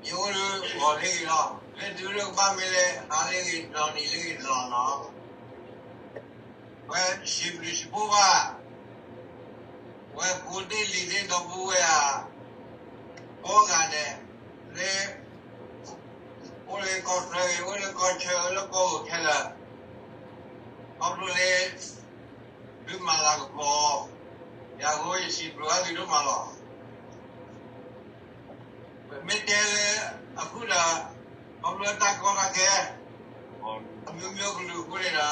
ယအိၣ်ဒီးဂီၤလၢဂ့ၤလီၤ, လၢတုၤလၢကဘၣ်မ့ၢ်လၢဟါလၢဂ့ၤ တနီၤနံၤလၢဂ့ၤတနီၤနီၤ, ဝဲစံးဘျုးစံးဖှိၣ်ဘၣ် ဝဲဖိသ့ၣ်လံၤသ့ၣ်ဒီပုၢ်ဝဲၢ်ဧါ, ကိးဂၤဒဲး, လၢ အိၣ်လၢကီၢ်ချၢဂ့ၤ အိၣ်လၢကီၢ်ဆၢ အိၣ်လၢကီၢ်ဂိၤခဲလၢာ်, ခီဖျိလၢ သုမၤလၤကပီၤ ယၤအဃိ ယစံးဘျုးဘၣ်သုဒိၣ်မးလီၤ. ပမ့ၢ်တဲလၢ အဃိဒီး ခီဖျိတၢ်ကီတၢ်ခဲ အမျိုးမျိုးကလုာ်အဃိန့ၣ်ဒီး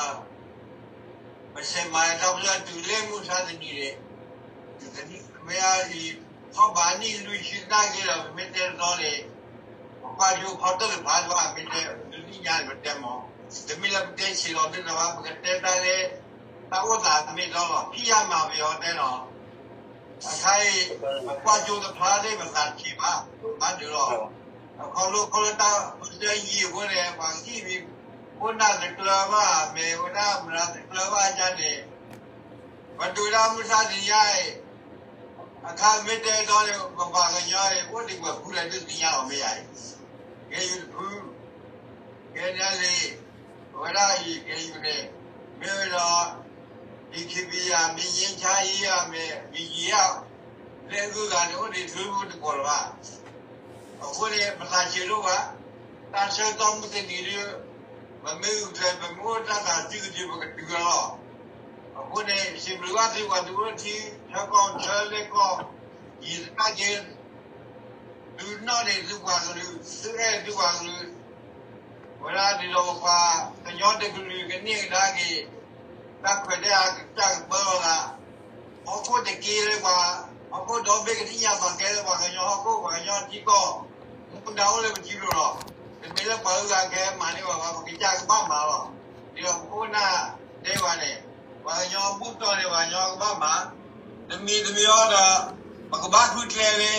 ပဆဲးမၤတၢ်ပလၢတုၤလၢမုၢ်ဆါတနံၤန့ၣ် မ့ၢ်အံၤ ထီၣ်ဘးနံၣ်လွံၢ်ဆံတၢ်က့ၤဒီး ပမ့ၢ်တဲတတီန့ၣ် ပကွၢ်ကၠိဖီတၢၣ်တဖၣ်တဘၣ် မ့ၢ်တဲဒုးသ့ၣ်ညါန့ၣ် ပတဲမး, တမ့ၢ်လၢပတဲဆံးလီၤသ့ၣ်တဖၣ် ပကတဲတၢ်လၢ တၢ်အိၣ်သးမ့ၢ်တီလီၤ ဖံးယၤမၤပယီၤတဲလီၤ. အခါအံၤ ပကွၢ်ကၠိတဖျါသ့ၣ် ပသးဆံးဘၣ် ဘၣ်ဒုးလီၤ. အခီဖျိခီလၢတၢ်ပၢဆှၢယံၤအဃိန့ၣ် ပှၤကထံၣ်မံၤ ခိၣ်နၢ်တကျၢၤဘၣ် မ့ၢ်ဝဲဒၣ်မနုၤတကျၢၤဘၣ်ဒ်န့ၣ် ပတုၤဒၣ်မုၢ်ဆါတနံၤညါအံၤ အခါမ့ၢ်တဲတီန့ၣ် ပပှၤကညီအံၤ အိၣ်ဒံးပှဲၤဖုလဲၣ်ဒုးသ့ၣ်ညါလီၤမ့ၢ်ယၤအံၤ, ကဲယူၤတဖု ကဲဒ်လံ, အဝဲဒၣ်အံၤ ကဲယူၤန့ၣ် မ့ၢ်ဝဲဒီး DKBA မ့ၢ် ငြိမ်းချမ်းရေး မ့ၢ် BGF လၢအဂုၤအဂၤန့ၣ် အိၣ်ဒံးသုတကိးလၢၤဘၣ်. အဃိန့ၣ် ပသးဆံးဒိၣ်ဘၣ်, တၢ်ဆၢကတီၢ်မုၢ်တနံၤဒုး ပမ့ၢ်ဂုာ်ကျဲး ပမ့ၢ်အိၣ်တၢ်သးစုကတၢၢ် ပကတုၤဝဲလီၤ. အဃိန့ၣ် စံးဘျုးဘၣ်သုပှၤသုးဖိထံ ဆၢကီၢ်ဆၢလ့ၣ်ကီၢ် ယံၤသနာ်က့ သုနီၣ်န့ၢ်သုပှၤကလုာ် သုအဲၣ်သုပှၤကလုာ် ဝဲဒၣ်ဒ်သိးပပှၤကညီတကလုာ်ကန့ၢ်ကဒါက့ၤ တၢ်ခွဲးတၢ်ယာ်ကစၢ်ကပၢလီၤသး, ဟီၣ်ခိၣ်တက့ၢ်လၢပှၤ, ဟီၣ်ခိၣ်ဒီဘ့ၣ်ကသ့ၣ်ညါပာ်ကဲလၢပှၤကညီဟီၣ်ခိၣ် ပှၤကညီထံကီၢ်, မူဒါအိၣ်လၢပထံကျိလီၤ. တမ့ၢ်လၢပှၤအုၣ်ဂၤကဟဲမၤန့ၢ်ဘၣ်ဘၣ် ပကစၢ်ကဘၣ်မၤလီၤ. ဒ်သိးပခိၣ်ပနၢ်တဲဘၣ်န့ၣ် ပှၤကညီဘူၣ်တီၢ်န့ၣ် ပှၤကညီကဘၣ်မၤ တမံၤတမံၤအံၤဒီး ပကဘၣ်ဃုကျဲလၢ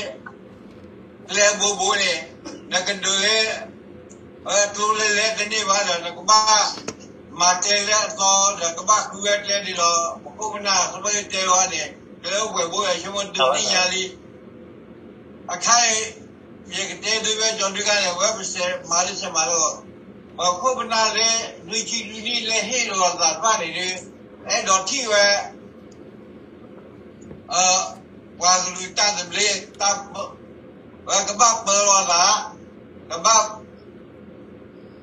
ကျဲဘိဘိန့ၣ် နကဒုးလၢ ကျိလဲၤလဲၤတန့ၢ်ဘၣ်ဒီး နကဘၣ် မၤကျဲလၢအသီဒီး ကဘၣ်ဃုဝဲကျဲဒ်လီၤ. ပခိၣ်ပနၢ်သ့ၣ်တဲလီၤန့ၣ် ကျဲအိၣ်ပှဲၤဘိဒီး ဆိကမိၣ်ဒုးသ့ၣ်ညါလံ. အခါအံၤ ယကတဲဒုးဝဲကၠီဒုးဂၤန့ၣ် အဝဲပစဲးမၤလၢစဲးမၤလၢ ပခိၣ်ပနၢ်လၢ နွံဆံလွံၢ်နံၣ်လၢဟ့ၣ်လီၤသးတဖၣ်န့ၣ်ဒီး အဲၣ်ဒိးထံၣ်ဝဲ ပှၤကလုာ်တၢ်သဘျ့ တၢ်ပၢ ကဘၣ်ပၢလီၤသး ကဘၣ် လၢထံ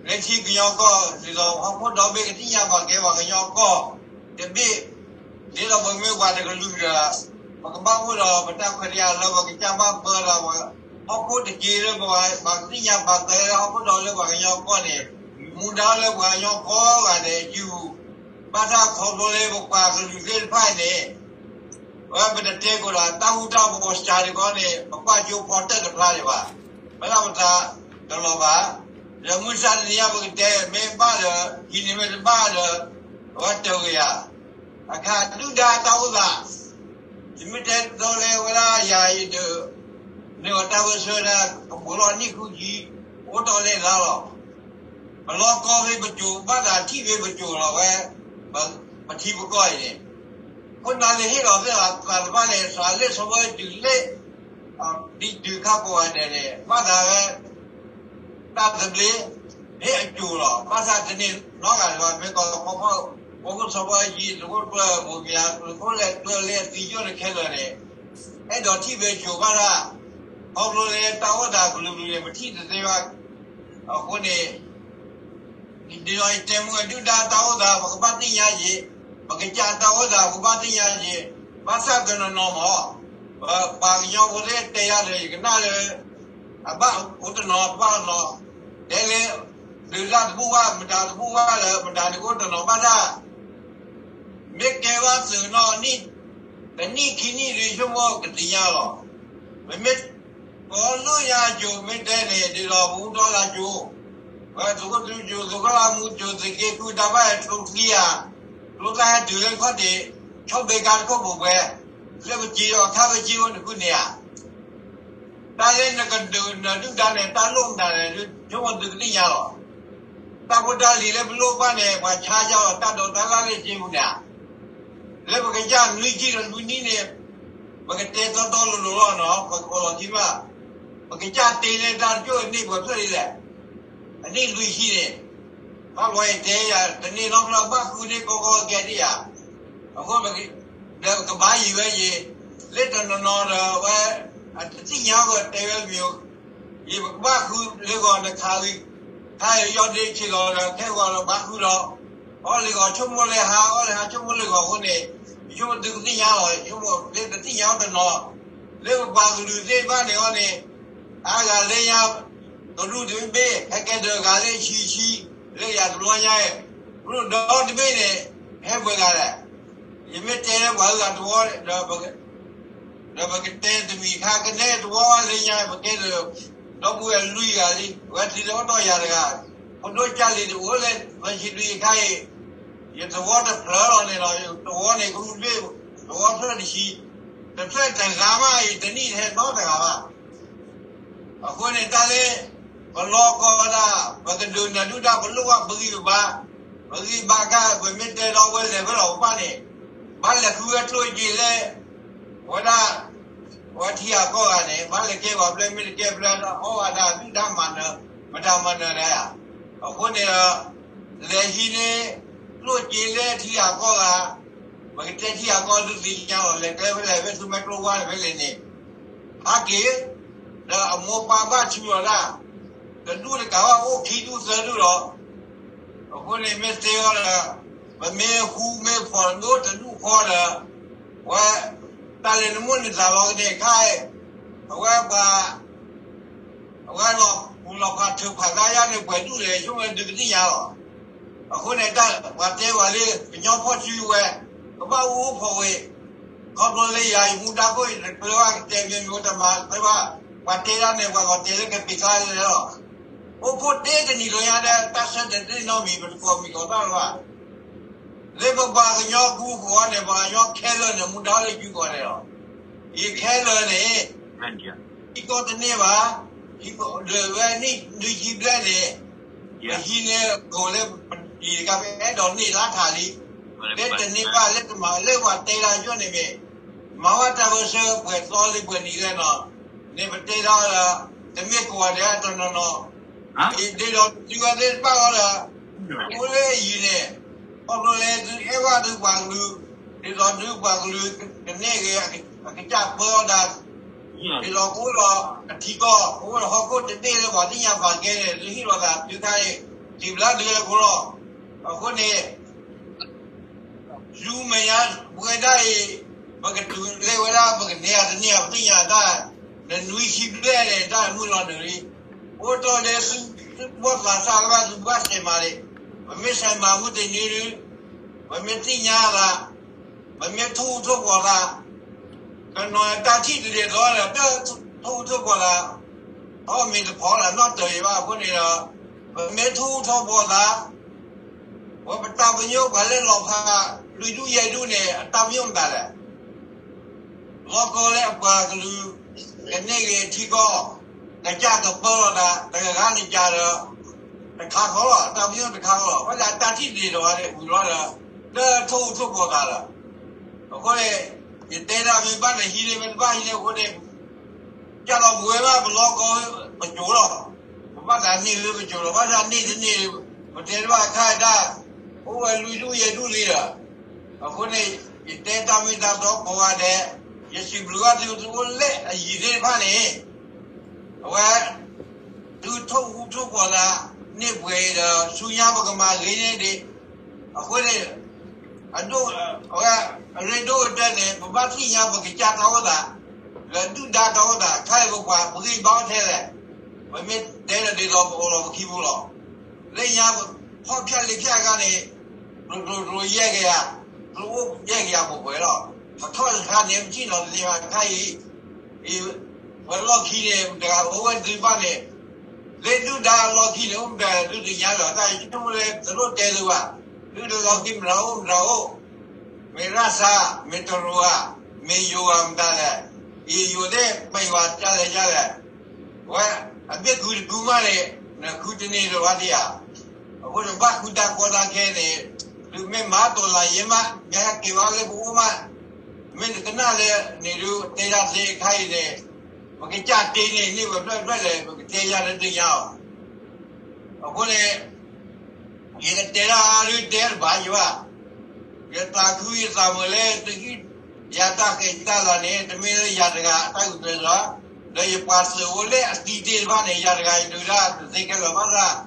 ကညီကီၢ် ဒ်သိးဟီၣ်ခိၣ်ဒီဘ့ၣ်ကသ့ၣ်ညါပာ်ကဲပှၤကညီကီၢ်တဘ့ၣ် ဒ်သိးပမ့ၢ်ပှၤတကလုာ်ဒီး ပကဘၣ်အိၣ်ဒီးပတၢ်ခွဲးတၢ်ယာ်လၢပကစၢ်ဘၣ်ပၢဒီး ဟီၣ်ခိၣ်တက့ၢ်လၢပှၤ ပှၤကသ့ၣ်ညါပာ်ကဲလၢဟီၣ်ခိၣ်ဒီလၢပှၤကညီကီၢ်န့ၣ် မူဒါလၢပှၤကညီကိးဂၤဒဲး ယူၢ် ဘၣ်တၢ်ခီဖျိလၢပပှၤကလုာ်သ့ၣ်တဖၣ်အံၤန့ၣ် ဝဲပတတဲကီးဒီး တၢ်ဟူတၢ်ဘီစှၤတခီန့ၣ် ပကွၢ်ကၠိဖီတၢၣ်တဖျါဒံးဘၣ်, မ့ၢ်ဒၣ်ပသးတလီၤဘၣ်, ဒီးမုၢ်ဆါတနံၤညါပကတဲ မ့ၢ်ဘၣ်ဒီး ဟံးန့ၢ်မ့ၢ်တဘၣ်ဒီး အဝဲတဂ့ၤဧါ, အခါဒုၣ်ဒါတၢ်အိၣ်သး ယမ့ၢ်တဲတီလၢဝဲဒၣ်ယၤအံၤဒီး န့ၢ်အီၤတၢ်ပၢဆှၢဒၣ် ကဘူးလီၤနံၣ်ဃုဆံ အိၣ်တီလၢလါလီၤ. ပလီၢ်ကီၢ်သ့ၣ်ပစိၤ ဘၣ်သးထံၣ်သ့ၣ်ပစိၤလီၤဝဲ ပထံပကီၢ်အံၤန့ၣ် ခိၣ်နၢ်လၢဟ့ၣ်လီၤသ့ၣ်သးသးတဖၣ်န့ၣ် စးလၢစီၤဘီယူၤတုၤလၢ ဒ်တုၤခါပှၤဂၤဒဲးန့ၣ် ဘၣ်သးဝဲ တၢ်သဘျ့ ဟ့ၣ်အစိၤလီၤ. ဘၣ်ဆၣ်တန့ၢ်နီတဂၤလၢၤဘၣ် မ့ၢ်ကီး ပှၤခိၣ်စီၤဘီယူၤ သုးခိၣ်ကျၢၢ်ဘိမၠး သုးခိၣ်လဲၤကျၢၢ်လၢအသံယိၣ်န့ၣ်ခဲလၢာ်န့ၣ် အဲၣ်ဒိးထံၣ်ဝဲစိၤဘၣ်ဒၣ် ခီဖျိလၢတၢ်အိၣ်သးကလုာ်ကလုာ်န့ၣ် ပထံၣ်တသ့ဘၣ်. အဃိန့ၣ် ဒ်သိးယတဲမုၢ်ဝဲဒုၣ်ဒါတၢ်အိၣ်သး ပကဘၣ်သ့ၣ်ညါယံၤ, ပကစၢ်တၢ်အိၣ်သး ပကဘၣ်သ့ၣ်ညါယံၤ, ဘၣ်ဆၣ်တနီၤနီၤမး ပပှၤကညီဖိသ့ၣ်တဲယၤဒီး ယကနၣ်လၢ အဘၣ်အိၣ်တနီၤတဘၣ်နီၤ, တဲလၢ ဒုးတၢ်တဘူၣ်ဘၣ် မတၤတဘူၣ်ဘၣ်လၢ မတၤန့ၣ်ကအိၣ်တနီၤဘၣ်တၢ် မ့ၢ်ကဲဘၣ်သုးနီၣ်နံၣ် တနံၣ်ခံနံၣ်ဒုးဆိကမိၣ်ကသ့ၣ်ညါလီၤ. ပမ့ၢ် ကိးလိၣ်ညါအစိၤမ့ၢ်တဲန့ၣ် ဒ်သိးပဟူထီၣ်လၢစိၤ, ပသုးခိၣ်သလုးစိၤ သုးခိၣ်လၢမူစိၤ သုးက့ဃုတၢ်ဘၣ်ဟဲကျိချံဧါ, ကျိတၢ်ဟဲတုၤလၢခီၣ်ထံး ဆီၣ်ဘ့ကါတခိၣ်ပူၤပှဲၤ, လၢပစ့ဒီးခါပစ့အိၣ်နခုန့ၣ်ဧါ. တၢ်လၢနကဒုးနဒုၣ်ဒါန့ၣ် တၢ်လိၣ်မတၤလဲၣ် ဆိကမိၣ်သုကသ့ၣ်ညါလီၤ. တၢ်ဖိတၢ်လံၤလၢပလိၣ်ဘၣ်န့ၣ် ပှၤဆါယါလီၤ တၢ်ဒိးတၢ်လၢ်လၢစ့ပူၤန့ၣ်ဧါ. လၢပကစၢ်နွံဆံဒီးနွံနံၣ်န့ၣ် ပကတဲတီတီလိၤလိၤလီၤနီၤ ပကိးလီၤထံဘၣ်, ပ ပကစၢ်တ့န့ၢ်တၢ်တကၠိၢ်န့ၢ်ပှဲၤဖျၢၣ်ဒ်လဲၣ်. အနံၣ်လွံၢ်ဆံန့ၣ်, ဘၣ်ဘျီယတဲယၤ တန့ၢ်နီတဘျီဘၣ်ဃုန့ၢ်ကီကီကဲဒ်ယၤ, အဃိ ဒီးကဘါယံၤဝဲယံၤ, လၢတနီၤနီၤဒီးဝဲ အတသ့ၣ်ညါဝဲတဲဝဲမ့ၢ် ယပကဘၣ်ဃုလၢဂီၤတခါဂ့ၤ, ခါယီၤဒ့ဆ့ၣ်လီၤဒီးခဲဂီၤဒီးဘၣ်ဃုဒီး, အီၣ်လၢဂီၤဆိကမိၣ်လၢဟါ အီၣ်လၢဟါဆိကမိၣ်လၢဂီၤအဃိန့ၣ်, ယဆိကမိၣ်သုကသ့ၣ်ညါလီၤ, ယဆိကမိၣ်လၢတသ့ၣ်ညါအီၤတနီၤ, လၢပပှၤကလုာ်သ့ၣ်တဖၣ်န့ၣ်အီၤန့ၣ်, အါဂၤလၢညါ တရူၢ်တဘ့ၣ် ဟဲကဲဒၢးဂၤလၢဆံဆံ, လၢယၤတဘျီညါ, ရူၢ်ဒီတဘ့ၣ်န့ၣ် ဟဲပှဲၤဂၤလဲၣ်. ယမ့ၢ်တဲလၢပှၤဂၤတဝီဒီး ဒီးပကတဲတမံၤခါ ကနဲတဝီလၢညါ ပကဲဒၢး ဒီပုၢ်ဝဲၢ်လွံၢ်ဂၤလံ ဝဲထံလၢအီၣ်တီၢ်ယၤတဂၤ, ဖိဒိၣ်ကၢ်လံၤတအိၣ်လၢ ပှၤဆံလွံၢ်အခါအံၤ, ယသဝီတဖျၢၣ်လီၤန့ၣ်လီၤ, ယသဝီန့ၣ် ကရူၢ်ဘ့ၣ် သဝီဖျၢၣ်တဆံ, တဖျၢၣ်တဂၤမးအံၤ တနံၣ်ဟဲနီတဂၤဘၣ်. အဃိန့ၣ်တၢ်လၢ ပလီၢ်ကီၢ်ဝဲဒၣ် ပကဒုးနၢၤဒုၣ်ဒါ ပလိၣ်ဘၣ်ပဂံၢ်ပဘါ, ပဂံၢ်ဘါခါ ပမ့ၢ်တဲဒီးဝဲလဲၤဝဲလီၤပပၢ်န့ၣ်, ဘၣ်လဲၤဃုဝဲကျိၣ်စ့လၢ ဝဲဒၣ် ဝဲထံဂၤကီၢ်ဂၤန့ၣ် ဘၣ်လဲၤကဲပှၤဖျၢၣ် မ့ၢ်တကဲဖျၢၣ်ဒီး အီၣ်ဝဲဒၣ်ဒုၣ်ဒါမၤနၢၤ မတၤမၤနၢၤဒၣ်ယၤ, အဃိန့ၣ်ဒီး လဲၤဟံးန့ၢ် ကျိၣ်စ့လၢထံဂၤကီၢ်ဂၤ, ပကတဲထံဂၤကီၢ်ဂၤသုသ့ၣ်ညါလီၤ လဲၤကျဲဖဲလဲၣ် ဖဲဆူမဲာ်ကျိဝါန့ၣ်ဖဲလဲၣ်န့ၣ် ဟးက့ၤ, ဒီးအမိၢ်ပၢ်ဘၣ်ဆူလီၤဒၣ်, တဒူၣ်တကးဘၣ်အိၣ်ခံဒူၣ်သၢဒူၣ်လီၤ. အဃိန့ၣ်မ့ၢ်သ့အီၤဒီး ပမ့ၢ်ဟူမ့ၢ်ဖီၣ်ဒိၣ်တဒူၣ်ဃီဒီး ဝဲ တၢ်လဲၤနမိၢ်န့ၣ်သးလီၤကန့ၣ်ခါ, အဝဲပှၤ အဝဲလီၤပူၤလီၤဖးထုးဖးသးယါန့ၣ် ပှဲၤဒူၣ်လဲၣ် ဆိကမိၣ်ဒုးကသ့ၣ်ညါလီၤ. အဃိန့ၣ် ပှၤတဲပှၤလၢ ကညီဖီၣ်စုဝဲ ကဘၣ်အိၣ်ဖီၣ်ဝဲ, ခီဖျိလၢယၤယမူဒါခိၣ်အံၤ တကျၢၤဘၣ်ကတဲမ့ၢ်မ့ၢ်တမၤသ့ဘၣ်, ပှၤတဲဒၣ်န့ၣ် ပှၤကီးတဲလၢကပ့ၤကါလဲၣ်လီၤ. အိၣ်ဖှိၣ်တ့ၢ်တနံၤလီၤညါဒီး တၢ်ဆၢတဲာ်တ့ၢ်နီတမံၤ ပတကိးမံၤကိးတၢ်လၢၤဘၣ်. လၢပပှၤကညီအကူအကီၢ်န့ၣ် ပှၤကညီခဲလၢာ်န့ၣ် မူဒါလၢစုကီးန့ၣ်လီၤ. ယခဲလၢာ်န့ၣ် ထံကီၢ်တန့ၢ်ဘၣ်, ဒၢးဝဲနံၣ်နွံဆံဘျဲၣ်န့ၣ် ပဟံးန့ၢ်ဂီၤလၢပတံၤတကး ပအဲၣ်ဒိးန့ၢ်လါထးလံ, လၢတန့ၢ်ဘၣ်လၢတမၤလၢပှၤတဲလၢယိၣ်န့ၣ်မ့ၢ် မၤဝဲတၢ်ပၢဆှၢပှဲၤသီလံပှဲၤနံၤလဲၣ်နီၤ, န့ၣ်ပတဲဒၣ်ဒီး တမ့ၢ်ကိးဂၤဒဲးတနီၤနီၤ, ဒ်သိးသုဝဲသ့ၣ်တဖၣ်အီၤဒီး အိၣ်လၢအယံၤန့ၣ် ခီဖျိလၢသုအဲၣ်ဘၣ်သုပှၤကလုာ်, ဒ်သိးသုပှၤကလုာ်ကန့ၢ်ဂ့ၤ အကစၢ်ပၢအီၤဒၣ်, ဒ်သိးကအိၣ်ဒီးအထံကီၢ် ကအိၣ်ဒီးဟီၣ်ခိၣ်တဘ့ၣ်လၢပှၤသ့ၣ်ညါပှၤကဲန့ၣ် သုဟ့ၣ်လီၤသးသုခါအံၤ စံးဘျုးဒုးအဃိလီၤ. အဃိန့ၣ် ဆူမဲာ်ညါပဝဲဒၣ်အံၤ ပကတုၤလဲၤဝဲဒၣ် ပကန့ၢ်ဧါတန့ၢ်ဧါ ပသ့ၣ်ညါတၢ်, နနွံဆံဘျဲၣ်န့ၣ် တၢ်မုၢ်လီၤနုာ်လံ, အိၣ်တီၢ်လၢသုဘီၣ်သးစၢ်လၢဘၣ်သုဘၣ်စဲးမၤလံ, ပမ့ၢ်စဲးမၤမုၢ်တနံၤဒုး, ပမ့ၢ်သ့ၣ်ညါသး, ပမ့ၢ်ထိၣ်ဟူးထိၣ်ဖိးသး, ကနီၤတၢ်ထံၣ်တဒ်သိးဒီး တၢ်ထိၣ်ဟူးထိၣ်ဖိးသး, အီၣ်မ့ၢ်တဖိးလၢနီၢ်တၢၤအံၤဘၣ်အဃိန့ၣ်ဒီး, ပမ့ၢ်ထိၣ်ဟူးထိၣ်ဖိးသး ဝဲပတၢ်ပညိၣ်ပှၤလၢလီၤဖး လွံၢ်ဒူၣ်ယဲၢ်ဒူၣ်န့ၣ် အတၢ်ပညိၣ်မတၤလဲၣ်. လီၢ်ကီၢ်လၢအပှၤကလုာ် ကန့ၢ်ဂ့ၤထံကီၢ် ကစၢ်ကပၢလီၤသး တဂၤဂၤန့ၣ်ကဒီး တခါဃီလီၤ တၢ်ပညိၣ်တခါဃီလီၤ ဘၣ်ဆၣ်တၢ်ထံၣ်တဒ်သိးဝဲန့ၣ် ဝံၤလီၤဒီး တၢ်ထိၣ်ဟူးထိၣ်ဖိးသးလီၤ. အဃိန့ၣ် ယတဲဒၣ်မ့ၢ်ဘၣ်နဟံးန့ၢ်မ့ၢ်တဘၣ်ဟံးန့ၢ်အဃိန့ၣ် ကၢ်လီၤပဝဲဘၣ်ပလီၢ်ကီၢ် ပစိၤလီၤ. ပဘၣ်သးန့ၢ်လၢပစိၤလီၤ ဘၣ်သးန့ၢ်တန့ၢ် ပတဲတဘၣ်အခါဒၣ် အိၣ်ဝဲလွံၢ်ဒူၣ်ယဲၢ်ဒူၣ်လံဒီး အဃိန့ၣ် ယတဲတၢ်မ့ၢ်တၢ်တီကိးဂၤဒဲး ယစံးဘျုးဘၣ်သုသုအိၣ်လၢအယံၤသ့ၣ်တဖၣ်န့ၣ် အဝဲ သုထိၣ်ဟူးထိၣ်ဖိးသး န့ၢ်ပှဲၤအံၤဒီး ဆူညါပကမၤဂ့ၤန့ၢ်ဒံး အဃိန့ၣ် အဒိၣ် အဝဲ အရ့ဒိၣ်ကတၢၢ်န့ၣ် ပဘၣ်သ့ၣ်ညါပကစၢ်တၢ်အိၣ်သး ဒီးဒုၣ်ဒါတၢ်အိၣ်သး ခဲအံၤပပှၤပဂံၢ်ဘါအိၣ်ထဲလဲၣ်. ပမ့ၢ်တဲဒီးဒ်သိးပအိၣ်လီၤပခံပူၤလီၤ. လၢညါ ဖီၣ်ဖၠၣ်လံဖၠၣ်အခါန့ၣ် ကျိကျိကျိယဲၢ်ကယၤ ကျိအိၣ်ယဲၢ်ကယၤပှဲၤပှဲၤလီၤ. ပထီၣ်တခါန့ၣ် ပထံၣ်နီၤတန့ၢ်ဘၣ်တခါအံၤ အံၤ ပလီၢ်ခံန့ၣ် တဂၤအိၣ်ဝဲသုဘၣ်န့ၣ် လၢဒုၣ်ဒါအလီၢ်ခံန့ၣ် အိၣ်မတၤသုသ့ၣ်ညါလီၤ တၢ်ယဆိကမိၣ်လၢတလိၣ်တဲသုဘၣ် ဒုၣ်ဒါလီၢ်ခံမတၤအိၣ်မတၤအိၣ် မ့ၢ်ရၢ်စၢ် မ့ၢ်တရူးဧါ မ့ၢ်ယိၤဧါမတၤလဲၣ် အံၤယိၤသ့ၣ်မ့ၢ်ယွၤကလဲၣ်ကလဲၣ် ဝဲ အဘ့ၣ်ခုတခုမးန့ၣ် နခုတန့ၢ်လၢၤဘၣ်ဒံးဧါ အဃိန့ၣ်ဘၣ်ဃုတၢ်ကီတၢ်ခဲန့ၣ် ဒုးမ့ၢ်မၤတိာ်လၢ်ယဲမး မ့ၢ်ဟဲက့ၤဝဲလၢပအိၣ်မး မ့ၢ်နကနၣ်လၢန့ၣ်ဒုးတဲဒၣ်သ့အခါအံၤန့ၣ် ပကစၢ်တ့န့ၣ် န့ၢ်ဝဲဖျၢၣ်ဖျၢၣ်လဲၣ် ပကတဲယၤလၢတညါအီၤ. အဃိန့ၣ် ယကတဲဒၣ်အါဒုတဲတဘၣ်ယဘၣ်, ယသးခုယသးမုာ်လၢတဟံၣ်ယၤတၢ်ဃဲးတၢ်လၤန့ၣ် တမ့ၢ်လၢယၤတဂၤအတၢ်ဂုာ်ကျဲးစၢး, ဒီးယပှၤသုးအိၣ်လၢအသံတ့ၢ်တဖၣ်န့ၣ် ယၤတဂၤယဒုးတၢ်တသ့ခဲလၢာ်ဘၣ်ဆၣ်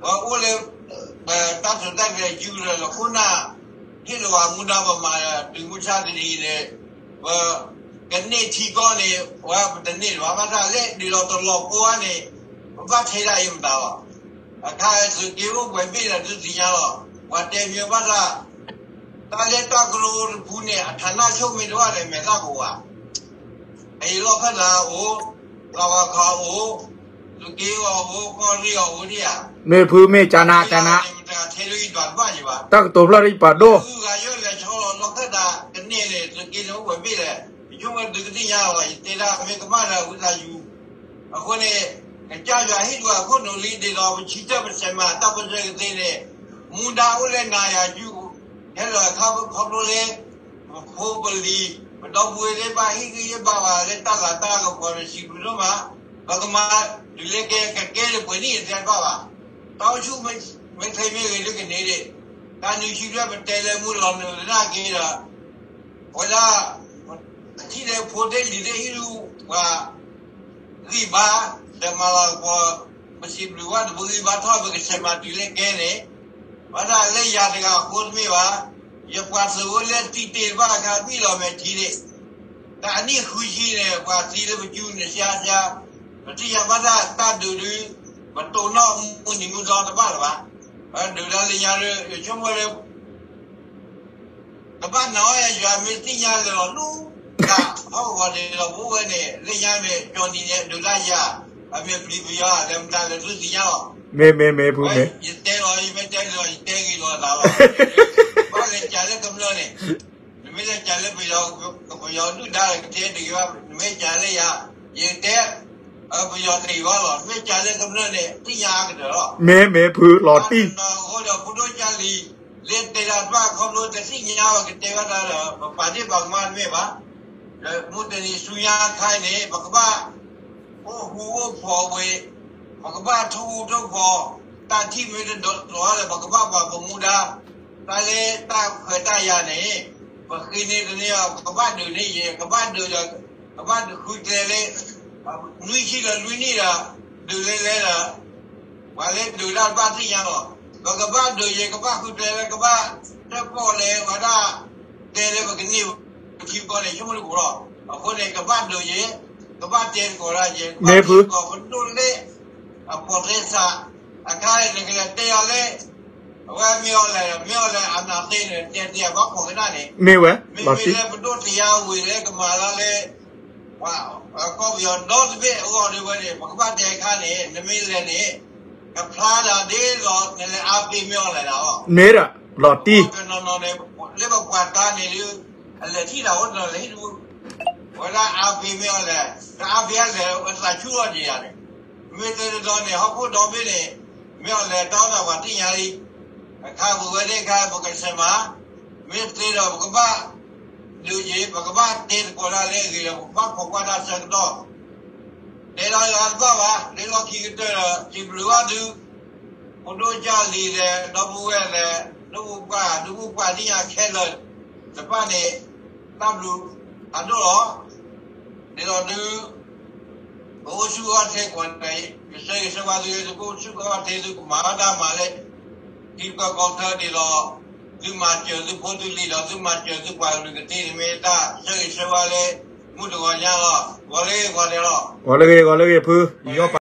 ပအိၣ်လၢ ပတၢ်တိာ်တၢ်ကျဲၤ ယူၤလၢလီၤခိၣ်နၢ် ဟ့ၣ်လီၤဝဲမူဒါပမၤတုၤမုၢ်ဆါတနံၤအံၤန့ၣ် ပကန့ၢ်ထံကီၢ်န့ၣ် ဝဲပတန့ၢ်လၢၤဘၣ်ဘၣ်ဆၣ် လဲၤဒုးလီၤတလီၤဖိဧါန့ၣ် ပဘၣ်ထဲဒၣ်အံၤမတၤလီၤ. အခါသုးက့အိၣ်ပှဲၤဘ့ၣ်ဒီးသုသ့ၣ်ညါလီၤ. ပှၤတဲမ့ၢ်ဘၣ်ဆၣ် တၢ်လၢတၢ်ကရၢတဖုန့ၣ် အဌာနချုပ်မ့ၢ်တအိၣ်ဒီးမဲာ်သၣ်ကဝၤ အအံၤလီၢ်ခၢၣ်သးအိၣ်, လီၤဝါခးအိၣ်, သုးက့အီၤအိၣ်, ကီၢ်ရ့ၣ်အီၤအိၣ်ဒံးဧါ. မ့ၢ်ဖုမ့ၢ်ကနးကနး, တၢ်ကတိၤဖျၢၣ်တယပာ်ဒိၣ်, တၢ်ကတိၤဖျၢၣ်တယပာ်ဒိၣ်, ဂုၤဂၤယိၣ်လဲၤဆီလီၤလီၢ်ခၢၣ်သးကန့ၢ်န့ၣ် သုးက့န့ၣ်အိၣ်ဝဲဘ့ၣ်လဲၣ်, ယဆိကမိၣ်သုကသ့ၣ်ညါလီၤ ယတဲဒၣ်မ့ၢ်ကမၣ်ဒီးဝံသးစူၤ အဃိန့ၣ် ကစၢ်ယွၤဟ့ၣ်ဒုးအခိၣ်နူာ်လံဒ်သိး ပဆံတၢ်ပစဲးမး တၢ်ပၢၢ်ဆၢကသ့န့ၣ် မူဒါအိၣ်လၢနၤယၤယုၢ် ဟဲလီၤအခါခီဖျိလၢ ပဖိပလံၤ ပဒီပုၢ်ဝဲၢ်သ့ၣ်တဖၣ်ဟ့ၣ်ဂံၢ်ဟ့ၣ်ဘါဝဲလၢတၢ်လၤတၢ်ကပီၤန့ၣ် စံးဘျုးဒိၣ်မး, ပကမၤတုၤလၢကဲကကဲလၢပှဲၤနံၣ်အတဲတဘၣ်ဘၣ်. တၢ်အိၣ်ဆူၣ်မ့ၢ်ချ့မ့ၢ်ဂ့ၤလၢကန့ၢ်ဒံး, တၢ်နုၤဆံဘျဲၣ်ပတဲလၢမုၢ်လီၤနုာ်လၢနၢ်က့ဒီး အဝဲဒၣ် ထံၣ်လၢဖိသ့ၣ်လံၤသ့ၣ်ဟ့ၣ်ဒုးပှၤ ဂံၢ်ဘါ ဒီးမၤလၤကပီၤ ပစံးဘျုးဘၣ်တဘိဂံၢ်ဘါထီၣ် ပကဆဲးမၤတုၤလၢကဲန့ၣ် ဘၣ်ဆၣ်လၢယၤတဂၤအဃိတမ့ၢ်ဘၣ်, ယပှၤသုးဖိလၢသံတ့ၢ်တဖၣ်အခါ ဘံၣ်လီၤမဲာ်ထံန့ၣ် တၢ်အနံၣ်ဃုဆံန့ၣ် ပှၤသံလၢပစုန့ၣ် ရှါရှါ, ပထံၣ်ယၤဘၣ်ဆၣ်တၢ်ဒုးဒုး ပတိၢ်နီၣ်မုၢ်နံၤမုၢ်သီတဘၣ်လၢၤဘၣ်. ဒုးတၢ်လၢညါဒီး ယဆိကမိၣ်လၢ ကဘၣ်နာ်အီၤယၤ ယွၤမ့ၢ်သ့ၣ်ညါလဲၤလီၤလူၤ တၢ်ဟီၣ်ကဝီၤန့ၣ်လီၤဖိဝဲန့ၣ် လၢညါမ့ၢ်ကၠီနံၤန့ၣ် ဒုးတၢ်ယၤ အမ့ၢ်ပျံၤပယီၤလဲၤမတၤလဲၤသုသ့ၣ်ညါလီၤ. မ့ၢ်မ့ၢ်မ့ၢ်ဖုမ့ၢ် ယတဲလီၤ ယမ့ၢ်တဲလီၤ ယတဲဂ့ၤလီၤသးလီၤ. ဘၣ်လဲၤကးလၢကမျၢၢ်န့ၣ် နမ့ၢ်လဲၤကးလၢပယီၤ ပယီၤဒုၣ်ဒါကတဲတဂ့ၤဘၣ် နမ့ၢ်ကးလၢယၤ ယကတဲ ပယီၤတဂ့ၤဘၣ်လီၤ နမ့ၢ်ကးလၢကမျၢၢ်န့ၣ် သ့ၣ်ညါအါကတၢၢ်လီၤ. မ့ၢ်မ့ၢ်ဖုလီၤတံၢ် အဃိဒီးဖိဒိၣ်ကၢ်လံၤ လၢတဲဒၣ်တဖၣ်ခီဖျိတသ့ၣ်ညါဘၣ်ကတဲဘၣ်တၢ်ဒီး ပပာ်ဒ့ၣ်ပာ်ကမၣ်တမ့ၢ်ဘၣ်. ဒီးမုၢ်တနံၤဆူညါခါအံၤန့ၣ် ပကဘၣ် အိၣ်ဃူအိၣ်ဖိးဝဲ ပကဘၣ်ထိၣ်ဃူထိၣ်ဖိး တၢ်ထံၣ်မ့ၢ်တဒိးလီၤဒီး ပကဘၣ်ပာ်ပမူဒါ တၢ်လၢတၢ်ခွဲးတၢ်ယာ်န့ၣ် ပဃ့န့ၢ်တန့ၢ်အီၤ ပကဘၣ်ဒုးန့ၢ်ယဲ ကဘၣ်ဒုးဒီး ကဘၣ်ဒုးဃုကျဲလၢ နွံဆံဒီးလွံၢ်နံၣ်ဒီး ဒုးလဲၤလဲၤဒီး ပှၤလၢဒုးတၢ်တဖၣ်သ့ၣ်ညါလီၤ. ပကဘၣ်ဒုးယဲ ကဘၣ်ဃုကျဲလၢ ကဘၣ်တၢၣ်ပီၣ်လဲၤဝဲဒၣ် ကျဲလၢပကန့ၢ်ပထံကီၢ်န့ၣ် ဆိကမိၣ်တကိးလီၤ. အဃိန့ၣ် ကဘၣ်ဒုးယဲ ကဘၣ်တဲသကိးဒၣ်ယဲ ကဘၣ်တဲသကိးပဒိၣ်လၢ အဖိးသဲစး အခါအံၤ နကလဲၤတဲအီၤလၢ အဝဲမ့ၢ်အီၤလဲၣ် မ့ၢ်အီၤလဲၣ် အနၢ်သ့န့ၣ် တဲသ့အဘၣ်ဖှီၣ်ကနၣ်န့ၣ် မ့ၢ်ဝဲ မ့မ့ၢ်လၢပဒိၣ်တယါဝံၤလၢကမၤလၢလၢ ပှၤကီၢ်ပယီၤဒီတဘ့ၣ်အဂီၢ်ဒ်ဝဲန့ၣ် ပကဘၣ်တဲအခါန့ၣ် နမ့ၢ်လဲၤန့ၣ် ကဖျါဒၣ်ဒ်သိး နလဲၤအါပ့ၤမ့ၢ်အီၤလဲၣ်ဒၣ်အီၤ မ့ၢ်ဒီး လီၤတံၢ် တနီၤနီၤန့ၣ် လၢပပှၤတၢ်န့ၣ်ဒုး အလဲၤထံၣ်တၢ်အိၣ်တနီၤလဲၤဟံၣ်တဘူၣ် ဝဲဒၣ်အါပ့ၤမ့ၢ်အီၤလဲၣ် တအါပ့ၤအလဲၣ် ဝဲသးဆူၣ်အီၤဒံးယၤန့ၣ် မ့ၢ်တဲတဒီးန့ၣ် ဟီၣ်ခိၣ်ဒီဘ့ၣ်န့ၣ် မ့ၢ်အီၤလဲၣ်တၢ်အိၣ်သးပှၤသ့ၣ်ညါလံ အခါပဝဲသ့ၣ်ခါ ပကဆဲးမၤ မ့ၢ်သ့ဒီး ပကဘၣ်ဒုးယံၤ ပကဘၣ်တဲသကိးတၢ်လၢအဂ့ၤဒီး ပကဘၣ်ခိးကွၢ်တၢ်ဆၢကတီၢ် တဲလီၤယၤတဘၣ်ဘၣ် လၢလီၢ်ခံကတၢၢ်ဒီး စံးဘျုးဘၣ်သု ဖိဒိၣ်ကၢ်လံၤလဲၣ် ဒီပုၢ်ဝဲၢ်လဲၣ် ဒိၣ်ပှၢ် ဒိၣ်ပှၢ်သ့ၣ်ညါခဲလၢာ်တဖၣ်န့ၣ် တၢ်ဘျုးဖးဒိၣ်လီၤ. ဒ်သိးသု ပအိၣ်ဆူၣ်အိၣ်ချ့ကွၢ်န့ၣ် ယဆၢဂ့ၤဆၢဝါသု သုကအိၣ်ဆူၣ်အိၣ်ချ့ သုကမၤတၢ်မၤလၢ ထံကီၢ်ကီၢ်ချၢဒ်သိး သုမၤစၢၤသုဖိသုလံၤဒီး သုမၤစၢၤသုပှၤကလုာ်ကသ့န့ၣ် မ့ၢ်တၢ်ဆၢဂ့ၤဆၢဝါလၢ မုၢ်တဂီၤညါလီၤ. ဂီၤလၢဂ့ၤ ဂီၤလၢဂ့ၤ ဂီၤလၢဂ့ၤ ဖု ယီၢ်ပ